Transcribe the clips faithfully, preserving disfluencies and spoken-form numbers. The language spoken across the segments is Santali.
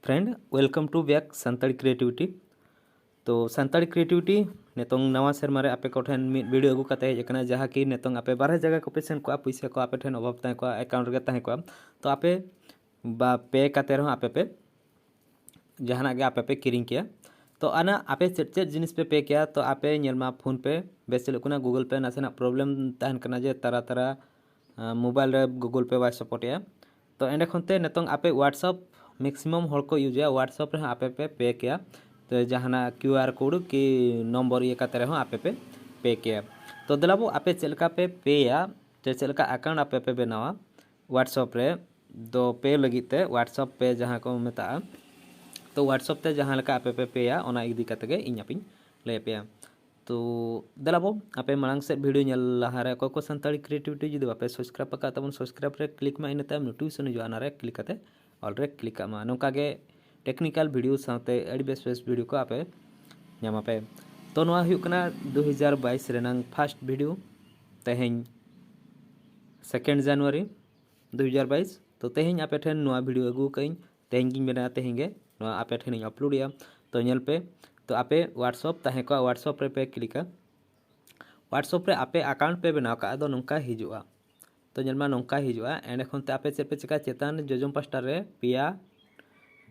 Friend, welcome to back Santali Creativity. ᱛᱚ ᱥᱟᱱᱛᱟᱲᱤ ᱠᱨᱤᱭᱮᱴᱤᱵᱷᱤᱴᱤ ᱱᱤᱛᱚᱝ ᱱᱟᱣᱟ ᱥᱮᱨᱢᱟ ᱨᱮ ᱟᱯᱮ ᱠᱚᱴᱷᱮᱱ ᱢᱤᱫ ᱵᱷᱤᱰᱤᱭᱳ ᱟᱹᱜᱩ ᱠᱟᱛᱮ ᱦᱮᱡ ᱟᱠᱟᱱᱟ, ᱡᱟᱦᱟᱸ ᱠᱤ ᱱᱤᱛᱚᱝ ᱟᱯᱮ ᱵᱟᱨᱦᱮ ᱡᱟᱭᱜᱟ ᱠᱚᱯᱮ ᱥᱮᱱ ᱠᱚᱜᱼᱟ, ᱯᱩᱭᱥᱟᱹ ᱠᱚ ᱟᱯᱮ ᱴᱷᱮᱱ ᱚᱵᱷᱟᱵ ᱛᱟᱦᱮᱸ ᱠᱚᱜᱼᱟ, ᱮᱠᱟᱣᱩᱱᱴ ᱨᱮᱜᱮ ᱛᱟᱦᱮᱸ ᱠᱚᱜᱼᱟ, ᱛᱚ ᱟᱯᱮ ᱵᱟ ᱯᱮ ᱠᱟᱛᱮ ᱨᱮᱦᱚᱸ ᱟᱯᱮ ᱯᱮ ᱡᱟᱦᱟᱱᱟᱜ ᱜᱮ ᱟᱯᱮ ᱯᱮ ᱠᱤᱨᱤᱧ ᱠᱮᱭᱟ᱾ ᱛᱚ ᱟᱱᱟ ᱟᱯᱮ ᱪᱮᱫ ᱪᱮᱫ ᱡᱤᱱᱤᱥ ᱯᱮ ᱯᱮ ᱠᱮᱭᱟ? ᱛᱚ ᱟᱯᱮ ᱧᱮᱞ ᱢᱟ, ᱯᱷᱳᱱ ᱯᱮ ᱵᱮᱥ ᱪᱟᱹᱞᱩᱜ ᱠᱟᱱᱟ, ᱜᱩᱜᱩᱞ ᱯᱮ ᱱᱟᱥᱮᱱᱟᱜ ᱯᱨᱚᱵᱞᱮᱢ ᱛᱟᱦᱮᱱ ᱠᱟᱱᱟ ᱡᱮ ᱛᱟᱨᱟ ᱛᱟᱨᱟ ᱢᱳᱵᱟᱭᱤᱞ ᱨᱮ ᱜᱩᱜᱩᱞ ᱯᱮ ᱵᱟᱭ ᱥᱟᱯᱳᱨᱴ ᱮᱜᱼᱟ᱾ ᱛᱚ ᱮᱸᱰᱮ ᱠᱷᱚᱱ ᱛᱮ ᱱᱤᱛᱚᱝ ᱟᱯᱮ ᱣᱟᱴᱥᱮᱯ ᱢᱮᱠᱥᱤᱢᱟᱢ ᱦᱚᱲ ᱠᱚ ᱤᱭᱩᱡᱮᱜᱼᱟ, ᱣᱟᱴᱥᱮᱯ ᱨᱮᱦᱚᱸ ᱟᱯᱮ ᱯᱮ ᱯᱮ ᱠᱮᱭᱟ᱾ ᱛᱚ ᱡᱟᱦᱟᱱᱟᱜ ᱠᱤᱭᱩ ᱟᱨ ᱠᱳᱰ ᱠᱤ ᱱᱚᱢᱵᱚᱨ ᱤᱭᱟᱹ ᱠᱟᱛᱮ ᱨᱮᱦᱚᱸ ᱟᱯᱮ ᱯᱮ ᱯᱮ ᱠᱮᱭᱟ᱾ ᱛᱚ ᱫᱮᱞᱟ ᱵᱚ ᱟᱯᱮ ᱪᱮᱫ ᱞᱮᱠᱟ ᱯᱮ ᱯᱮᱭᱟ, ᱥᱮ ᱪᱮᱫ ᱞᱮᱠᱟ ᱟᱠᱟᱣᱩᱱᱴ ᱟᱯᱮ ᱯᱮ ᱵᱮᱱᱟᱣᱟ ᱣᱟᱴᱥᱮᱯ ᱨᱮ, ᱫᱚ ᱯᱮ ᱞᱟᱹᱜᱤᱫ ᱛᱮ ᱣᱟᱴᱥᱮᱯ ᱯᱮ ᱡᱟᱦᱟᱸ ᱠᱚ ᱢᱮᱛᱟᱜᱼᱟ, ᱛᱚ ᱣᱟᱴᱥᱮᱯ ᱛᱮ ᱡᱟᱦᱟᱸ ᱞᱮᱠᱟ ᱟᱯᱮ ᱯᱮ ᱯᱮᱭᱟ, ᱚᱱᱟ ᱤᱫᱤ ᱠᱟᱛᱮ ᱜᱮ ᱤᱧ ᱟᱯᱮᱧ ᱞᱟᱹᱭ ᱟᱯᱮᱭᱟ᱾ ᱛᱚ ᱫᱮᱞᱟ ᱵᱚ ᱟᱯᱮ ᱢᱟᱲᱟᱝ ᱥᱮᱫ ᱵᱷᱤᱰᱤᱭᱳ ᱧᱮᱞ ᱞᱟᱦᱟ ᱨᱮ ᱚᱠᱚᱭ ᱠᱚ ᱥᱟᱱᱛᱟᱲᱤ ᱠᱨᱤᱭᱮᱴᱤᱵᱷᱤᱴᱤ ᱡᱩᱫᱤ ᱵᱟᱯᱮ ᱥᱟᱵᱥᱠᱨᱟᱭᱤᱵ ᱟᱠᱟᱫ ᱛᱟᱵᱚᱱ, ᱥᱟᱵᱥᱠᱨᱟᱭᱤᱵ ᱨᱮ ᱠᱞᱤᱠ ᱢᱟ, ᱤᱱᱟᱹ ᱛᱟᱭᱚᱢ ᱱᱳᱴᱤᱯᱷᱤᱠᱮᱥᱚᱱ ᱦᱤᱡᱩᱜᱼᱟ, ᱚᱱᱟ ᱨᱮ ᱠᱞᱤᱠ ᱠᱟᱛᱮ ᱚᱞ ᱨᱮ ᱠᱞᱤᱠ ᱠᱟᱜ ᱢᱟ᱾ ᱱᱚᱝᱠᱟ ᱜᱮ ᱴᱮᱠᱱᱤᱠᱟᱞ ᱵᱷᱤᱰᱤᱭᱳ ᱥᱟᱶᱛᱮ ᱟᱹᱰᱤ ᱵᱮᱥ ᱵᱮᱥ ᱵᱷᱤᱰᱤᱭᱳ ᱠᱚ ᱟᱯᱮ ᱧᱟᱢ ᱟᱯᱮ᱾ ᱛᱚ ᱱᱚᱣᱟ ᱦᱩᱭᱩᱜ ᱠᱟᱱᱟ ᱫᱩ ᱦᱟᱡᱟᱨ ᱵᱟᱭᱤᱥ ᱨᱮᱱᱟᱝ ᱯᱷᱟᱥᱴ ᱵᱷᱤᱰᱤᱭᱳ, ᱛᱮᱦᱮᱧ ᱥᱮᱠᱮᱱᱰ ᱡᱟᱱᱩᱣᱟᱨᱤ ᱫᱩ ᱦᱟᱡᱟᱨ ᱵᱟᱭᱤᱥ᱾ ᱛᱚ ᱛᱮᱦᱮᱧ ᱟᱯᱮ ᱴᱷᱮᱱ ᱱᱚᱣᱟ ᱵᱷᱤᱰᱤᱭᱳ ᱟᱹᱜᱩ ᱟᱠᱟᱫ ᱟᱹᱧ, ᱛᱮᱦᱮᱧ ᱜᱤᱧ ᱵᱮᱱᱟᱣᱟ, ᱛᱮᱦᱮᱧ ᱜᱮ ᱱᱚᱣᱟ ᱟᱯᱮ ᱴᱷᱮᱱᱤᱧ ᱟᱯᱞᱳᱰᱮᱜᱼᱟ᱾ ᱛᱚ ᱧᱮᱞ ᱯᱮ, ᱛᱚ ᱟᱯᱮ ᱣᱟᱴᱥᱮᱯ ᱛᱟᱦᱮᱸ ᱠᱚᱜᱼᱟ, ᱣᱟᱴᱥᱮᱯ ᱨᱮ ᱯᱮ ᱠᱞᱤᱠᱟ, ᱣᱟᱴᱥᱮᱯ ᱨᱮ ᱟᱯᱮ ᱟᱠᱟᱣᱩᱱᱴ ᱯᱮ ᱵᱮᱱᱟᱣ ᱠᱟᱜᱼᱟ, ᱟᱫᱚ ᱱᱚᱝᱠᱟ ᱦᱤᱡᱩᱜᱼᱟ᱾ ᱛᱚ ᱧᱮᱞ ᱢᱟ, ᱱᱚᱝᱠᱟ ᱦᱤᱡᱩᱜᱼᱟ᱾ ᱮᱸᱰᱮ ᱠᱷᱚᱱ ᱛᱮ ᱟᱯᱮ ᱪᱮᱫ ᱯᱮ ᱪᱤᱠᱟ, ᱪᱮᱛᱟᱱ ᱡᱚᱡᱚᱢ ᱯᱟᱥᱴᱟ ᱨᱮ ᱯᱮᱭᱟ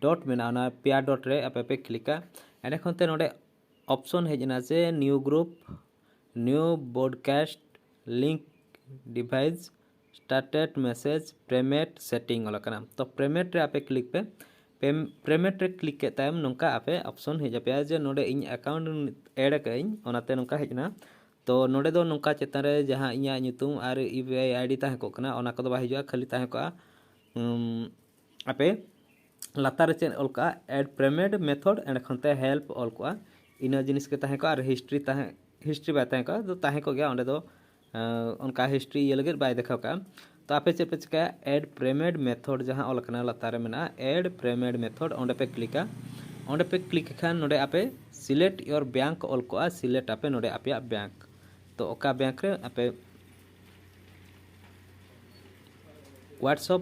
ᱰᱚᱴ ᱢᱮᱱᱟᱜᱼᱟ, ᱚᱱᱟ ᱯᱮᱭᱟ ᱰᱚᱴ ᱨᱮ ᱟᱯᱮ ᱯᱮ ᱠᱞᱤᱠᱟ᱾ ᱮᱸᱰᱮ ᱠᱷᱚᱱ ᱛᱮ ᱱᱚᱰᱮ ᱚᱯᱥᱚᱱ ᱦᱮᱡ ᱮᱱᱟ ᱡᱮ new group, new broadcast, link devices, starred message, payment setting ᱚᱞ ᱟᱠᱟᱱᱟ᱾ ᱛᱚ ᱯᱮᱢᱮᱱᱴ ᱨᱮ ᱟᱯᱮ ᱠᱞᱤᱠ ᱯᱮ᱾ ᱯᱮᱢ-, ᱯᱮᱢᱮᱱᱴ ᱨᱮ ᱠᱞᱤᱠ ᱠᱮᱫ ᱛᱟᱭᱚᱢ ᱱᱚᱝᱠᱟ ᱟᱯᱮ ᱚᱯᱥᱚᱱ ᱦᱮᱡ ᱟᱯᱮᱭᱟ ᱡᱮ ᱱᱚᱰᱮ ᱤᱧ ᱟᱠᱟᱣᱩᱱᱴ ᱮᱰ ᱟᱠᱟᱫ ᱟᱹᱧ, ᱚᱱᱟᱛᱮ ᱱᱚᱝᱠᱟ ᱦᱮᱡ ᱮᱱᱟ᱾ ᱛᱚ ᱱᱚᱰᱮ ᱫᱚ ᱱᱚᱝᱠᱟ ᱪᱮᱛᱟᱱ ᱨᱮ ᱡᱟᱦᱟᱸ ᱤᱧᱟᱹᱜ ᱧᱩᱛᱩᱢ ᱟᱨ ᱤᱭᱩ ᱯᱤ ᱟᱭ ᱟᱭ ᱰᱤ ᱛᱟᱦᱮᱸ ᱠᱚᱜ ᱠᱟᱱᱟ, ᱚᱱᱟ ᱠᱚᱫᱚ ᱵᱟᱭ ᱦᱤᱡᱩᱜᱼᱟ, ᱠᱷᱟᱹᱞᱤ ᱛᱟᱦᱮᱸ ᱠᱚᱜᱼᱟ, ᱩᱢ, ᱟᱯᱮ ᱞᱟᱛᱟᱨ ᱨᱮ ᱪᱮᱫ ᱚᱞ ᱠᱟᱜᱼᱟ, ᱮᱰ ᱯᱮᱢᱮᱱᱴ ᱢᱮᱛᱷᱚᱰ, ᱮᱸᱰᱮ ᱠᱷᱚᱱ ᱛᱮ ᱦᱮᱞᱯ ᱚᱞ ᱠᱚᱜᱼᱟ, ᱤᱱᱟᱹ ᱡᱤᱱᱤᱥ ᱜᱮ ᱛᱟᱦᱮᱸ ᱠᱚᱜᱼᱟ᱾ ᱟᱨ ᱦᱤᱥᱴᱨᱤ ᱛᱟᱦᱮᱸ, ᱦᱤᱥᱴᱨᱤ ᱵᱟᱭ ᱛᱟᱦᱮᱸ ᱠᱚᱜᱼᱟ, ᱫᱚ ᱛᱟᱦᱮᱸ ᱠᱚᱜ ᱜᱮᱭᱟ ᱚᱸᱰᱮ ᱫᱚ, ᱟᱸ, ᱚᱱᱠᱟ ᱦᱤᱥᱴᱨᱤ ᱤᱭᱟᱹ ᱞᱟᱹᱜᱤᱫ ᱵᱟᱭ ᱫᱮᱠᱷᱟᱣ ᱠᱟᱜᱼᱟ᱾ ᱛᱚ ᱟᱯᱮ ᱪᱮᱫ ᱯᱮ ᱪᱤᱠᱟᱹᱭᱟ, ᱮᱰ ᱯᱮᱢᱮᱱᱴ ᱢᱮᱛᱷᱚᱰ ᱡᱟᱦᱟᱸ ᱚᱞ ᱟᱠᱟᱱᱟ ᱞᱟᱛᱟᱨ ᱨᱮ ᱢᱮᱱᱟᱜᱼᱟ, ᱮᱰ ᱯᱮᱢᱮᱱᱴ ᱢᱮᱛᱷᱚᱰ, ᱚᱸᱰᱮ ᱯᱮ ᱠᱞᱤᱠᱟ᱾ ᱚᱸᱰᱮ ᱯᱮ ᱠᱞᱤᱠ ᱞᱮᱠᱷᱟᱱ ᱱᱚᱰᱮ ᱟᱯᱮ ᱥᱤᱞᱮᱠᱴ ᱭᱳᱨ ᱵᱮᱝᱠ ᱚᱞ ᱠᱚᱜᱼᱟ, ᱥᱤᱞᱮᱠᱴ ᱟᱯᱮ ᱱᱚᱰᱮ ᱟᱯᱮᱭᱟᱜ ᱵᱮᱝᱠ᱾ ᱛᱚ ᱚᱠᱟ ᱵᱮᱝᱠ ᱨᱮ ᱟᱯᱮ ᱣᱟᱴᱥᱮᱯ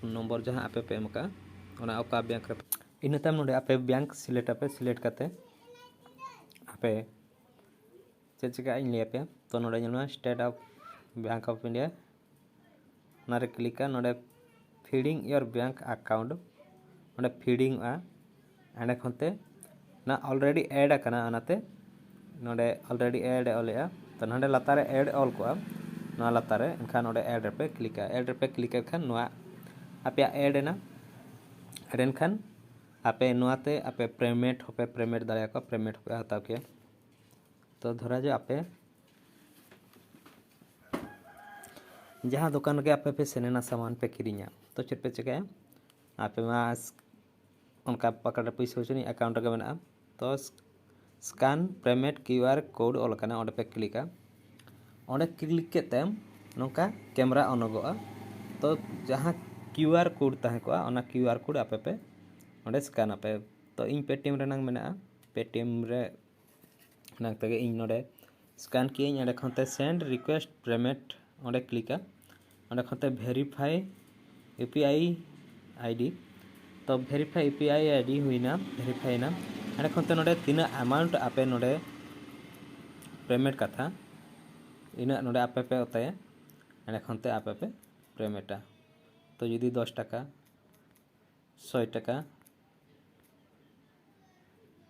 ᱱᱚᱢᱵᱚᱨ ᱡᱟᱦᱟᱸ ᱟᱯᱮ ᱯᱮ ᱮᱢ ᱟᱠᱟᱫᱼᱟ, ᱚᱱᱟ ᱚᱠᱟ ᱵᱮᱝᱠ ᱨᱮ, ᱤᱱᱟᱹ ᱛᱟᱭᱚᱢ ᱱᱚᱰᱮ ᱟᱯᱮ bank select ᱟᱯᱮ, select ᱠᱟᱛᱮ ᱟᱯᱮ ᱪᱮᱫ ᱪᱤᱠᱟᱹᱜᱼᱟ ᱤᱧ ᱞᱟᱹᱭ ᱟᱯᱮᱭᱟ᱾ ᱛᱚ ᱱᱚᱰᱮ ᱧᱮᱞ ᱢᱮ, State of Bank of India, ᱚᱱᱟᱨᱮ click ᱟ᱾ ᱱᱚᱰᱮ feeding your bank account, ᱱᱚᱰᱮ feeding ᱚᱜᱼᱟ᱾ ᱚᱸᱰᱮ ᱠᱷᱚᱱ ᱛᱮ ᱚᱱᱟ already add ᱟᱠᱟᱱᱟ, ᱚᱱᱟᱛᱮ ᱱᱚᱰᱮ already add ᱮ ᱚᱞᱮᱜᱼᱟ᱾ ᱛᱚ ᱱᱚᱰᱮ ᱞᱟᱛᱟᱨ ᱨᱮ add ᱚᱞ ᱠᱚᱜᱼᱟ, ᱱᱚᱣᱟ ᱞᱟᱛᱟᱨ ᱨᱮ, ᱮᱱᱠᱷᱟᱱ ᱱᱚᱰᱮ add ᱨᱮᱯᱮ click ᱟ᱾ Add ᱨᱮᱯᱮ click ᱮᱱ ᱠᱷᱟᱱ ᱱᱚᱣᱟ ᱟᱯᱮᱭᱟᱜ add ᱮᱱᱟ᱾ Add ᱮᱱ ᱠᱷᱟᱱ ᱟᱯᱮ ᱱᱚᱣᱟᱛᱮ ᱟᱯᱮ payment ᱦᱚᱸᱯᱮ payment ᱫᱟᱲᱮᱭᱟᱠᱚᱣᱟ, payment ᱦᱚᱸᱯᱮ ᱦᱟᱛᱟᱣ ᱠᱮᱭᱟ᱾ ᱛᱚ ᱫᱷᱚᱨᱟ ᱡᱮ ᱟᱯᱮ ᱡᱟᱦᱟᱸ ᱫᱚᱠᱟᱱ ᱨᱮᱜᱮ ᱟᱯᱮ ᱯᱮ ᱥᱮᱱ ᱮᱱᱟ, ᱥᱟᱢᱟᱱ ᱯᱮ ᱠᱤᱨᱤᱧᱟ, ᱛᱚ ᱪᱮᱫ ᱯᱮ ᱪᱤᱠᱟᱹᱭᱟ? ᱟᱯᱮ ᱢᱟ ᱚᱱᱠᱟ pocket ᱨᱮ ᱯᱩᱭᱥᱟᱹ ᱵᱟᱹᱪᱩᱜ ᱟᱹᱱᱤᱡ, account ᱨᱮᱜᱮ ᱢᱮᱱᱟᱜᱼᱟ᱾ ᱛᱚ scan payment QR code ᱚᱞ ᱟᱠᱟᱱᱟ, ᱚᱸᱰᱮ ᱯᱮ click ᱟ᱾ ᱚᱸᱰᱮ click ᱠᱮᱫ ᱛᱟᱭᱚᱢ ᱱᱚᱝᱠᱟ camera ᱚᱱᱚᱜᱚᱜᱼᱟ᱾ ᱛᱚ ᱡᱟᱦᱟᱸ QR code ᱛᱟᱦᱮᱸ ᱠᱚᱜᱼᱟ, ᱚᱱᱟ QR code ᱟᱯᱮ ᱯᱮ ᱚᱸᱰᱮ scan ᱟᱯᱮ᱾ ᱛᱚ ᱤᱧ Paytm ᱨᱮᱱᱟᱝ ᱢᱮᱱᱟᱜᱼᱟ, Paytm ᱨᱮ ᱚᱱᱟ ᱛᱮᱜᱮ ᱤᱧ ᱱᱚᱰᱮ scan ᱠᱤᱭᱟᱹᱧ᱾ ᱚᱸᱰᱮ ᱠᱷᱚᱱ ᱛᱮ send request payment ᱚᱸᱰᱮ click ᱟ᱾ ᱚᱸᱰᱮ ᱠᱷᱚᱱ ᱛᱮ verify UPI ID, ᱛᱚ verify UPI ID ᱦᱩᱭᱱᱟ, verify ᱮᱱᱟ᱾ ᱚᱸᱰᱮ ᱠᱷᱚᱱ ᱛᱮ ᱱᱚᱰᱮ ᱛᱤᱱᱟᱹᱜ amount ᱟᱯᱮ ᱱᱚᱰᱮ payment ᱠᱟᱛᱷᱟ, ᱤᱱᱟᱹᱜ ᱱᱚᱰᱮ ᱟᱯᱮ ᱯᱮ ᱚᱛᱟᱭᱟ᱾ ᱚᱸᱰᱮ ᱠᱷᱚᱱ ᱛᱮ ᱟᱯᱮ ᱯᱮ payment ᱟ᱾ ᱛᱚ ᱡᱩᱫᱤ ᱫᱚᱥ ᱴᱟᱠᱟ, ᱥᱚᱭ ᱴᱟᱠᱟ,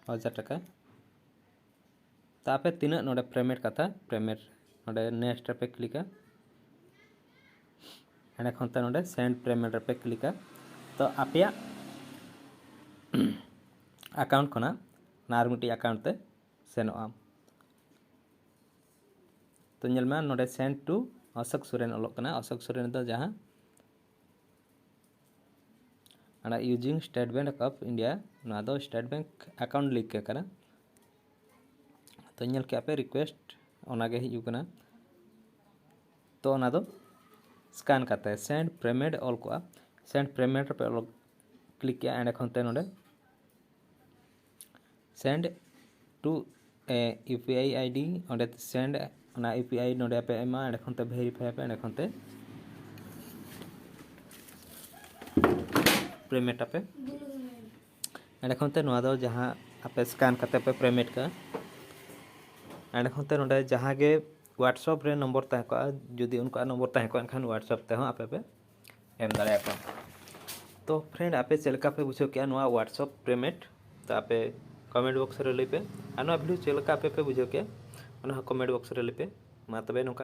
ᱦᱟᱡᱟᱨ ᱴᱟᱠᱟ, ᱛᱚ ᱟᱯᱮ ᱛᱤᱱᱟᱹᱜ ᱱᱚᱰᱮ payment ᱠᱟᱛᱷᱟ, payment ᱱᱚᱰᱮ next ᱨᱮᱯᱮ click ᱟ᱾ ᱚᱸᱰᱮ ᱠᱷᱚᱱ ᱛᱮ ᱱᱚᱰᱮ send payment ᱨᱮᱯᱮ click ᱟ᱾ ᱛᱚ ᱟᱯᱮᱭᱟᱜ account ᱠᱷᱚᱱᱟᱜ ᱚᱱᱟ ᱟᱨ ᱢᱤᱫᱴᱤᱡ account ᱛᱮ ᱥᱮᱱᱚᱜᱼᱟ᱾ ᱛᱚ ᱧᱮᱞ ᱢᱮ, ᱱᱚᱰᱮ send to ᱚᱥᱳᱠ ᱥᱚᱨᱮᱱ ᱚᱞᱚᱜ ᱠᱟᱱᱟ᱾ ᱚᱥᱳᱠ ᱥᱚᱨᱮᱱ ᱫᱚ ᱡᱟᱦᱟᱸ ᱚᱱᱟ using State Bank of India, ᱱᱚᱣᱟ ᱫᱚ State Bank account link ᱜᱮ ᱠᱟᱱᱟ᱾ ᱛᱚ ᱧᱮᱞ ᱠᱮᱜᱼᱟ ᱯᱮ request, ᱚᱱᱟ ᱜᱮ ᱦᱤᱡᱩᱜ ᱠᱟᱱᱟ᱾ ᱛᱚ ᱚᱱᱟ ᱫᱚ scan ᱠᱟᱛᱮ send payment ᱚᱞ ᱠᱚᱜᱼᱟ, send payment ᱨᱮᱯᱮ ᱚᱞ click ᱠᱮᱜᱼᱟ᱾ ᱮᱸᱰᱮ ᱠᱷᱚᱱ ᱛᱮ ᱱᱚᱰᱮ send to A, UPI ID, ᱚᱸᱰᱮ send, ᱚᱱᱟ UPI ᱱᱚᱰᱮ ᱯᱮ ᱮᱢᱟ, ᱚᱸᱰᱮ ᱠᱷᱚᱱ ᱛᱮ verify ᱟᱯᱮ, ᱚᱸᱰᱮ ᱠᱷᱚᱱ ᱛᱮ payment ᱟᱯᱮ᱾ ᱮᱸᱰᱮ ᱠᱷᱚᱱ ᱛᱮ ᱱᱚᱣᱟ ᱫᱚ ᱡᱟᱦᱟᱸ ᱟᱯᱮ ᱥᱠᱮᱱ ᱠᱟᱛᱮ ᱯᱮ ᱯᱮᱢᱮᱱᱴ ᱠᱟᱜᱼᱟ, ᱮᱸᱰᱮ ᱠᱷᱚᱱ ᱛᱮ ᱱᱚᱰᱮ ᱡᱟᱦᱟᱸ ᱜᱮ WhatsApp ᱨᱮ ᱱᱚᱢᱵᱚᱨ ᱛᱟᱦᱮᱸ ᱠᱚᱜᱼᱟ, ᱡᱩᱫᱤ ᱩᱱᱠᱩᱣᱟᱜ ᱱᱚᱢᱵᱚᱨ ᱛᱟᱦᱮᱸ ᱠᱚᱜᱼᱟ, ᱮᱱᱠᱷᱟᱱ WhatsApp ᱛᱮᱦᱚᱸ ᱟᱯᱮ ᱯᱮ ᱮᱢ ᱫᱟᱲᱮᱭᱟᱠᱚᱣᱟ᱾ ᱛᱚ ᱯᱷᱨᱮᱱᱰ, ᱟᱯᱮ ᱪᱮᱫ ᱞᱮᱠᱟ ᱯᱮ ᱵᱩᱡᱷᱟᱹᱣ ᱠᱮᱜᱼᱟ ᱱᱚᱣᱟ WhatsApp ᱯᱮᱢᱮᱱᱴ? ᱛᱚ ᱟᱯᱮ ᱠᱚᱢᱮᱱᱴ ᱵᱚᱠᱥ ᱨᱮ ᱞᱟᱹᱭ ᱯᱮ, ᱟᱨ ᱱᱚᱣᱟ ᱵᱷᱤᱰᱤᱭᱳ ᱪᱮᱫ ᱞᱮᱠᱟ ᱟᱯᱮ ᱯᱮ ᱵᱩᱡᱷᱟᱹᱣ ᱠᱮᱜᱼᱟ, ᱚᱱᱟ ᱦᱚᱸ ᱠᱚᱢᱮᱱᱴ ᱵᱚᱠᱥ ᱨᱮ ᱞᱟᱹᱭ ᱯᱮ᱾ ᱢᱟ ᱛᱚᱵᱮ ᱱᱚᱝᱠᱟ